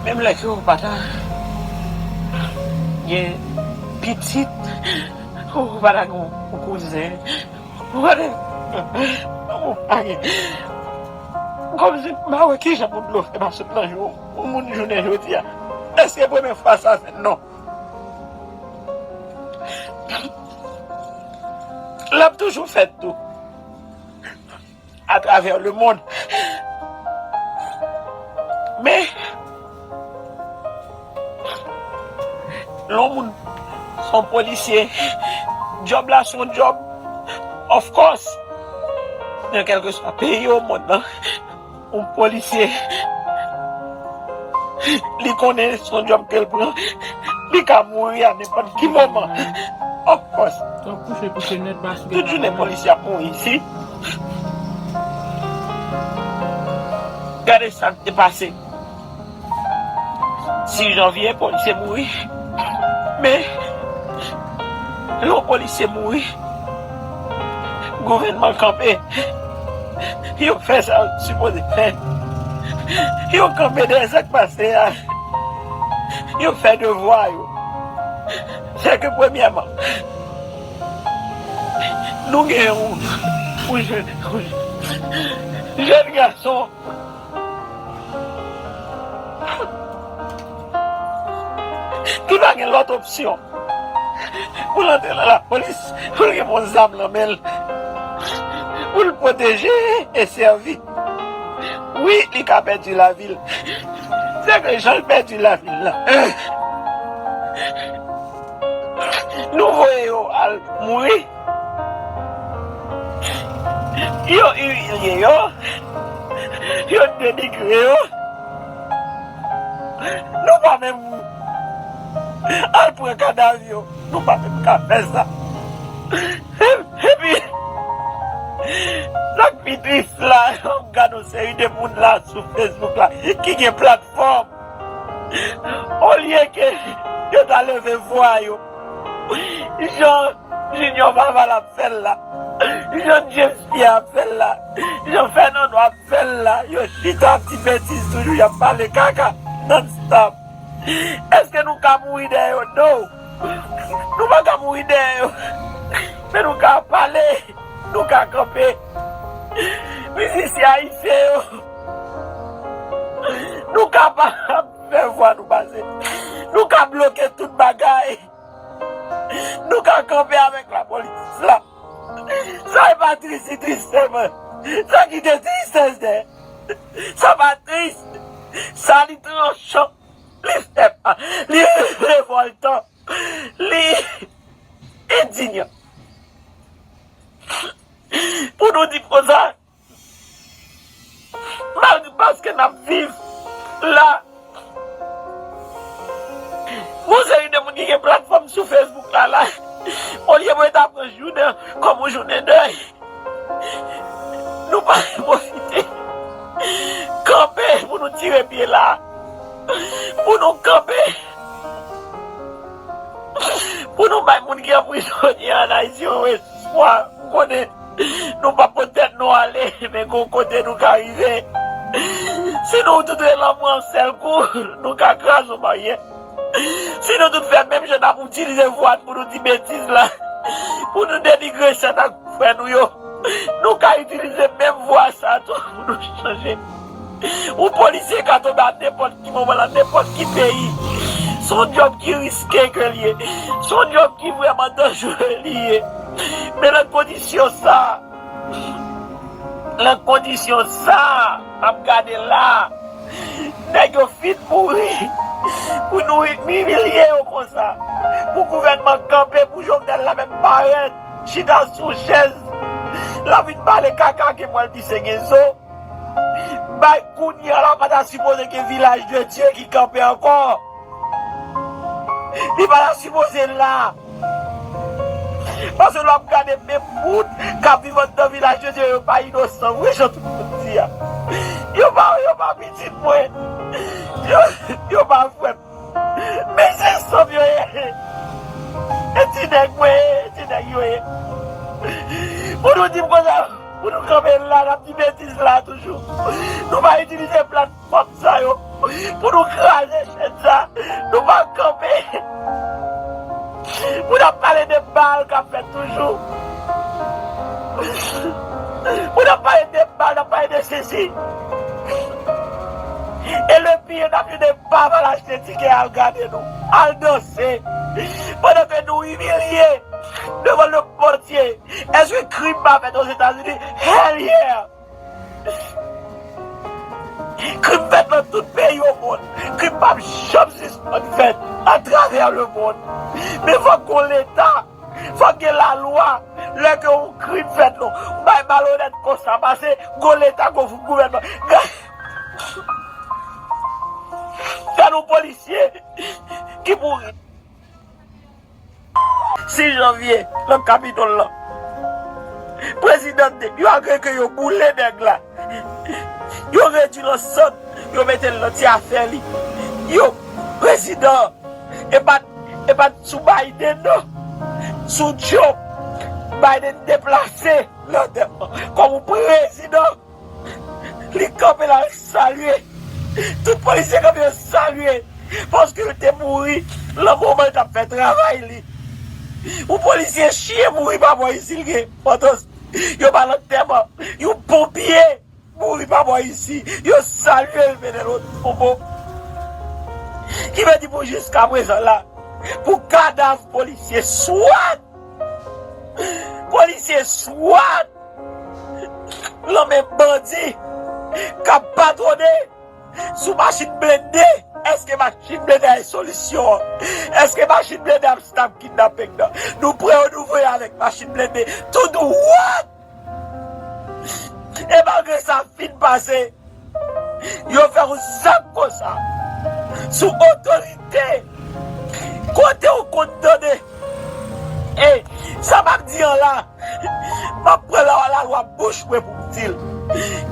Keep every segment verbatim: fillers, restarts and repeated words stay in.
Menm lè ke ou pa ta gen pitit, ou pa ta gen yon kouzen, ou pa ta, ou pa gen. Kòmsi m pa wè kijan moun dlo fè pa sot nan je w. Yon moun jounen jodi a. Èske premye fwa sa fèt? Non. L ap toujou fèt tou. Atravè lemonn. Men, lè yon moun se yon polisye, djòb la se yon djòb, of course, nan kèlkeswa peyi o monn nan, yon polisye, li konnen se yon djòb ke l pran, li ka mouri a nenpòt ki moman. Of course. Tout jounen polisye ap mouri isi. Gade sa k te pase sis janvye, polisye mouri. Men, lè yon polisye mouri, gouvènman kanpe. Yo fè sa yo sipoze fè. Yo kanpe dèyè sa k pase a. Yo fè devwa yo. Sèke premyèman, nou gen yon, yon jèn, yon jèn gason ki pa gen lòt opsyon pou l antre nan lapolis, pou l gen yon zam nan men l, pou l pwoteje e sèvi. Wi, li ka pèdi lavi l. Sèke jan l pèdi lavi l la, nou voye yo al mouri. Yo imilye yo. Yo denigre yo. Nou pa menm al pran kadav yo. Nou pa menm ka fè sa. Epi, sa k pi tris la, m gade yon seri de moun la sou Facebook la ki gen platfòm. Olye ke yo ta leve vwa yo, jan Junior Vaval ap fè l la, jan James Pierre ap fè l la, jan Fernando ap fè l la, yo chita ap di betiz toujou, y ap pale kaka non-stop. Èske nou ka mouri dèyè yo? No. Nou pa ka mouri dèyè yo. Men nou ka pale, nou ka kanpe. Mizisyen ayisyen yo, nou kapab fè vwa nou pase. Nou ka bloke tout bagay. Nou ka kanpe avèk lapolis la. Sa e pa tris, li tris sèlman. Sa kite tristès dèyè. Sa pa tris. Sa li tranchan. Li fè pa. Li revòltan. Li endiyan. Pou nou di konsa, malgre paske n ap viv la, gon seri de moun ki gen platfòm sou Facebook la, la, olye pou yo ta pran jounen an kòm yon jounen dèy, nou pa pwofite kanpe pou nou tire pye la, pou nou kanpe, pou nou bay moun ki anprizone an Ayiti yon espwa. M konnen nou p ap pot tèt nou ale, men gon kote nou ka rive. Si nou tout rele anmwe yon sèl kou, nou ka kraze yon baryè. Si nou tout fè menm jan n ap itilize vwa n pou nou di betiz la, pou nou denigre sè n ak frè nou yo, nou ka itilize menm vwa sa tou pou nou chanje. Yon polisye ka tonbe a nenpòt ki moman, nan nenpòt ki peyi. Se yon djòb ki riske ke l ye. Se yon djòb ki vrèman danjere li ye. Men nan kondisyon sa, nan kondisyon sa, m ap gade la, nèg yo fin mouri pou nou imilye yo konsa. Pou gouvènman kanpe, pou Jovenel la menm parèt, chita sou chèz. L ap vin pale kaka ke m wè l di se gen zo. Bay kounye a la, pa ta sipoze gen Vilaj de Dye ki kanpe ankò. Li pa ta sipoze la. Paske lè w ap gade menm moun k ap viv anndan Vilaj de Dye yo pa inosan vre jan tout moun di a. Yo pa, yo pa pitit mwen. Yo, yo pa frè m. Men se sòm yo ye. E ti nèg mwen ye, e ti nèg yo ye. Pou nou di m konsa, Pou nou kanpe la, n ap di betiz la toujou. Nou pa itilize platfòm sa yo pou nou kraze chèn sa. Nou pa kanpe pou n ap pale de bal k ap fèt toujou. Pou n ap pale de bal, n ap pale de sesi. E le pire, n ap jwenn de papa al achte tikè, al gade nou, al danse. Pandan ke nou imilye devan lemonn antye. Èske krim pa fèt Ozetazini? Hell yeah! Krim fèt nan tout peyi omonn. Krim p ap janm sispann fèt atravè lemonn. Men fòk gon leta, fòk gen lalwa. Lè ke yon krim fèt, non, yon bagay malonèt konsa pase, gon leta, gon gouvènman. Gade yon polisye ki mouri. Sis janvye, nan Kapitòl la, prezidan te, yo agreke, yo boule nèg la. Yo redwi l an sann, yo mete l nan ti afè li. Yo, prezidan, e pa t, e pa t sou Biden, non. Sou Trump. Biden deplase lantèman kòm yon prezidan. Li kanpe la, l salye. Tout polisye kanpe, yo salye. Paske l te mouri nan moman l t ap fè travay li. Yon polisye chyen mouri pa bò isi, l gen pòtans. Yo pa lantèman. Yon ponpye mouri pa bò isi. Yo salye l, mennen l o tonbo. Ki vle di pou jiska prezan la, pou kadav polisye swat. Polisye swat. Lanmen bandi k ap patwone sou machin blende. Èske machin blende a solisyon an? Èske machin blende ap stop kidnaping nan? Nou prè, nou voye avèk machin blende tou dwat. E malgre sa fin pase, yo fè yon zak konsa sou otorite. Kote w konn tande? E sa m ap di an la, m ap pran la, lalwa bouch mwen pou m di l.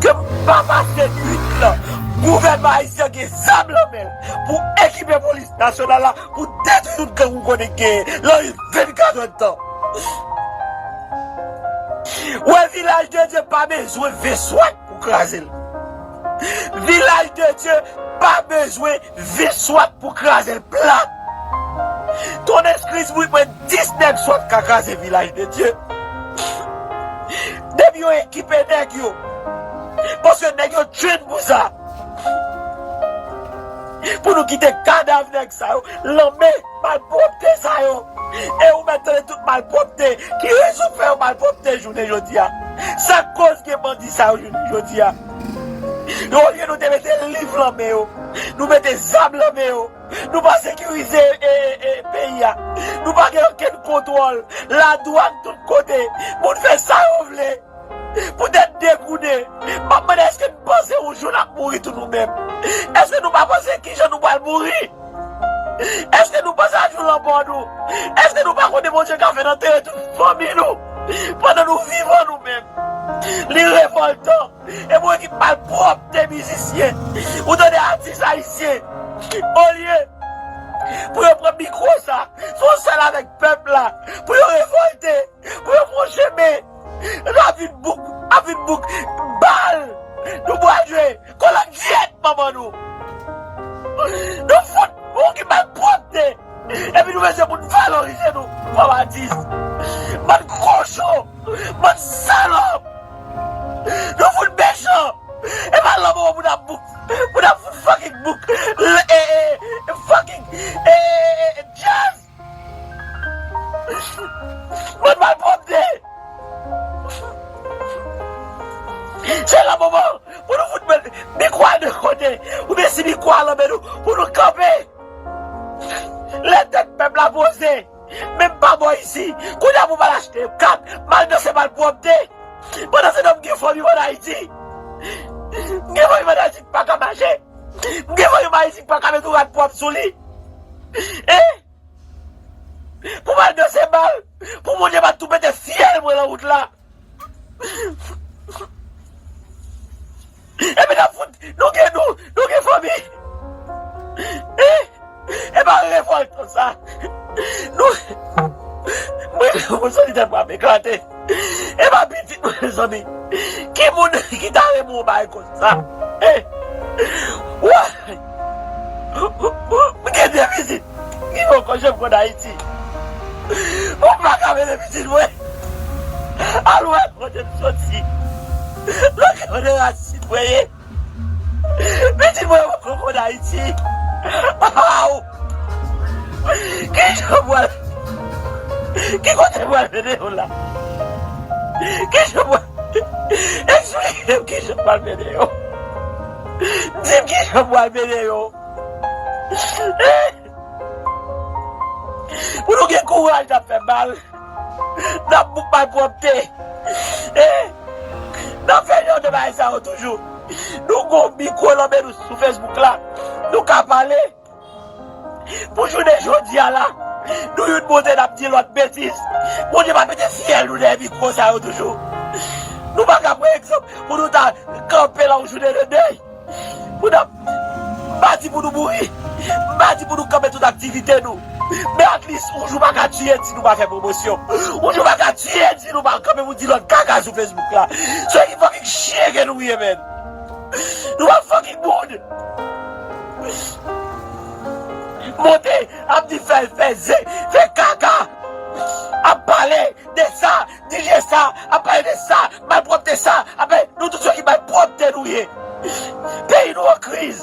Ke m pa pase nwit lan, gouvènman ayisyen gen zam nan men l pou ekipe polis nasyonal la, pou detwi tout gang ou konnen genyen lan yon vennkat èdtan. Wè, Vilaj de Dye pa bezwen ven swat pou kraze l. Vilaj de Dye pa bezwen ven swat pou kraze l plat. Ton eskriz mwen, mwen dis nèg swat ka kraze Vilaj de Dye. Depi yo ekipe nèg yo, paske nèg yo train pou sa. Pou nou kite kadav nèg sa yo, lanmen malpwòpte sa yo. E ou mèt tande tout malpwòpte. Ki rezon k fè yo malpwòpte jounen jodi a? Sa k koz gen bandi sa yo jounen jodi a? Yo, olye nou te mete liv lan men yo, nou mete zam lan men yo, nou pa sekirize, e, e, e, peyi a. Nou pa gen okenn kontwòl. Ladwàn tout kote. Moun fè sa yo vle. Poutèt degoune, m ap mande, èske n panse yon jou n ap mouri tou nou menm? Èske nou pa panse kijan nou pral mouri? Èske nou panse a jou lanmò nou? Èske nou pa konnen Bondye ka fè n antere tout fanmi nou pandan nou vivan nou menm? Li revòltan. E pou ekip malpwòpte mizisyen, ou tande, atis ayisyen, olye pou yo pran mikwo sa, fè yon sèl avèk pèp la, pou yo revòlte, pou yo pran chemen. N ap vin bouk, ap vin bouk bal. Nou pral jwe kolangyèt manman nou. Nou fout, nou ki malpwòpte. Epi nou bezwen pou n valorize nou kòm atis. Bann kochon, bann salòp. Nou fout mechan. E pa lòm pou n ap bouk, pou n ap fout fucking bouk. E, e, e, fucking, e, e, e, jazz. Bann malpwòpte. Se le moman pou nou fout met mikwo a de kote. Oubyen si mikwo a nan men nou, pou nou kanpe. Lè tèt pèp la poze, menm pa bò isi. Kounye a pou m al achte kat, m al danse malpwòpte. Pandan se tan m gen fanmi m ann Ayiti. M gen fanmi m ann Ayiti k pa ka mache. M gen fanmi m Ayiti k pa ka met yon rad pwòp sou li. E pou m al danse bal, pou Bondye pa tou mete fyèl mwen lan wout la. Epi n ap fout, nou gen, nou, nou gen fanmi. E, e pa revòltan sa. Nou, mwen, mwen santi tèt mwen ap eklate. E pa piti. Mezanmi, ki moun ki ta renmen yon bagay konsa? Eh! Woy! M gen de pitit ki poko janm konn Ayiti. Ou pa ka mete pitit mwen al wè kote m soti, nan kote rasin mwen ye. Pitit mwen poko konn Ayiti. Aw! Kijan m pral, ki kote m pral mennen yo la? Kijan m pral, eksplike m kijan m pral mennen yo. Di m kijan m pral mennen yo. Pou nou gen kouraj n ap fè mal, n ap bouk malpwòpte. Eh, n ap fè jan de bagay sa yo toujou. Nou gon mikwo nan men nou sou Facebook la. Nou ka pale. Pou jounen jodi a la, nou youn monte n ap di lòt betiz. Bondye pa mete fyèl nou dèyè mikwo sa yo toujou. Nou pa ka pran egzanp pou nou ta kanpe la yon jounen de dèy. Pou n ap, m pa di pou nou mouri. M pa di pou nou kanpe tout aktivite nou. Men at least, yon jou pa ka tiye di nou pa fè pwomosyon. Yon jou pa ka tiye di nou pa kanpe pou di lòt kaka sou Facebook la. Se yon fucking chyen ke nou ye, menn. Nou pa fucking moun. Monte, ap di fè, fè ze, fè kaka. Ap pale de sa, di je sa, ap pale de sa, malpwòpte sa, ap pale, nou tout se ki malpwòpte nou ye. Peyi nou an kriz.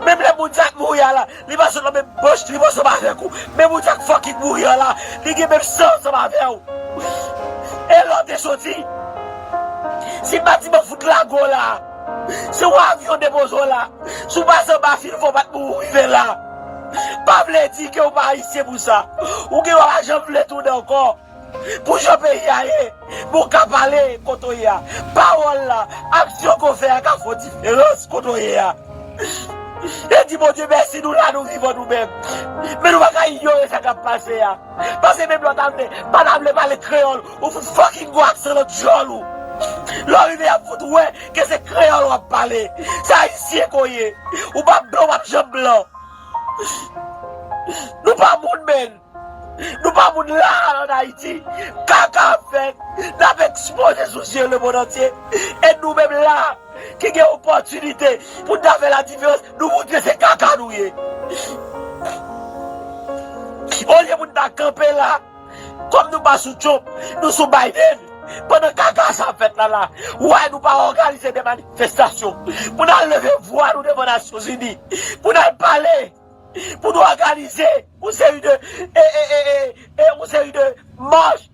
Menm lè moun sa k mouri a la, li pa sot nan menm poch li pou ansanm avèk ou. Men moun sa k fucking mouri a la, li gen menm san ansanm avè w. E lè w te soti, si batiman fout lage w la, si yon avyon depoze w la, si w pase anba fil fè w pa t mouri w rive la, pa vle di ke w pa ayisyen pou sa. Ou gen dwa pa janm vle tounen ankò. Pou jan peyi a ye, men w ka pale kote w ye a. Pawòl la, aksyon ke w fè a ka fè yon diferans kote w ye a. E di Bondye mèsi, nou la, nou vivan nou menm. Men nou pa ka inyore sa k ap pase a. Paske menm lè w ta vle, pa ta vle pale kreyòl, ou fout fucking gon aksan nan djòl ou. Lè w rive, y ap fout wè ke se kreyòl w ap pale. Se ayisyen ke w ye. Ou pa blan, w p ap janm blan. Nou pa moun, menn. Nou pa moun la, ann Ayiti. Kaka ap fèt. N ap ekspoze sou zye lemonn antye. E nou menm la, ki gen opòtinite pou n ta fè ladiferans, nou montre se kaka nou ye. Olye pou n ta kanpe la, kòm nou pa sou Trump, nou sou Biden. Pandan kaka sa ap fèt la la, why nou pa òganize de manifestasyon pou n al leve vwa nou devan Nasyonzini, pou n al pale, pou nou òganize yon seri de, e, e, e, e, e, yon seri de mach,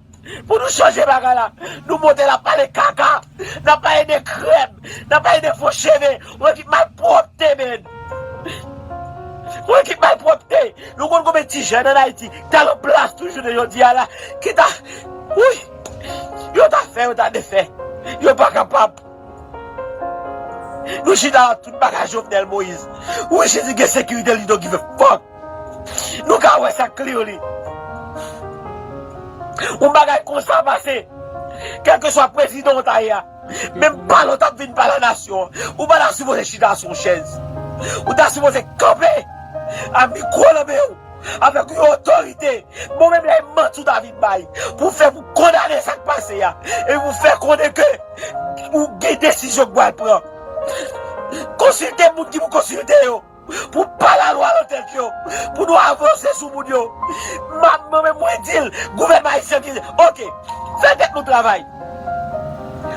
pou nou chanje bagay la. Nou monte, n ap pale kaka, n ap pale de krèm, n ap pale de fo cheve, yon ekip malpwòpte, menn. Yon ekip malpwòpte. Nou konn konbyen ti jèn ann Ayiti ki t al an plas tou jounen jodi a la, ki ta, wi, yo ta fè, yo ta defè. Yo pa kapab. Nou chita la, tout bagay Jovenel Moïse. Wi, Jezi gen sekirite, li don't give a fuck. Nou ka wè sa clearly. Yon bagay konsa pase, kèlkeswa prezidan w ta ye a, menm pale w t ap vin pale a nasyon an, ou pa ta sipoze chita sou yon chèz. Ou ta sipoze kanpe a mikwo nan men w, avèk yon otorite. Bon, menm lè e manti w ta vin bay, pou fè, pou kondane sa k pase a, epi pou fè konnen ke ou gen desizyon k pral pran. Konsilte moun ki pou konsilte yo, pou pa lalwa nan tèt yo, pou nou avanse sou moun yo. M ap, mwen menm, mwen di l, gouvènman ayisyen ki, oke, fè tèt nou travay.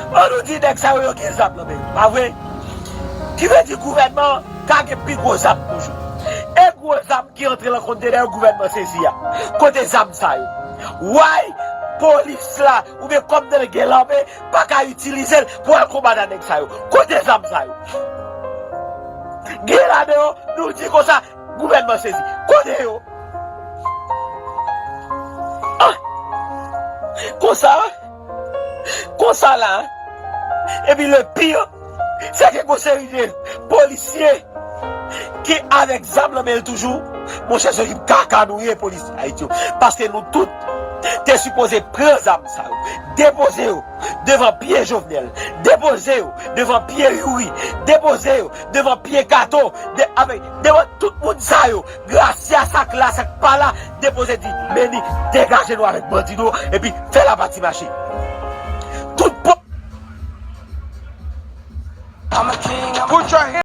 Ann nou di nèg sa yo, yo gen zam nan men yo, pa vre? Ki vle di gouvènman an ka gen pi gwo zam toujou. E gwo zam ki antre nan kontenè gouvènman sezi a, kote zam sa yo? Why polis la oubyen kòmandè gen lame pa ka itilize l pou al konbat a nèg sa yo? Kote zam sa yo? Gen ladan yo, nou di konsa, gouvènman sezi. Kote yo? Ah! Konsa, konsa la, epi le pire, se ke gon seri de polisye ki avèk zam nan men l toujou. Monchè, se ekip kaka nou ye, polis Ayiti yo. Paske nou tout te sipoze pran zam sa yo, depoze yo devan pye Jovenel, depoze yo devan pye Youri, depoze yo devan pye Kato, de, avèk, devan tout moun sa yo. Gracia, sa k la, sa k pa la, depoze di, Meni, degaje nou avèk bandi nou, epi fè lapati mache. Tout bon. Put your hand.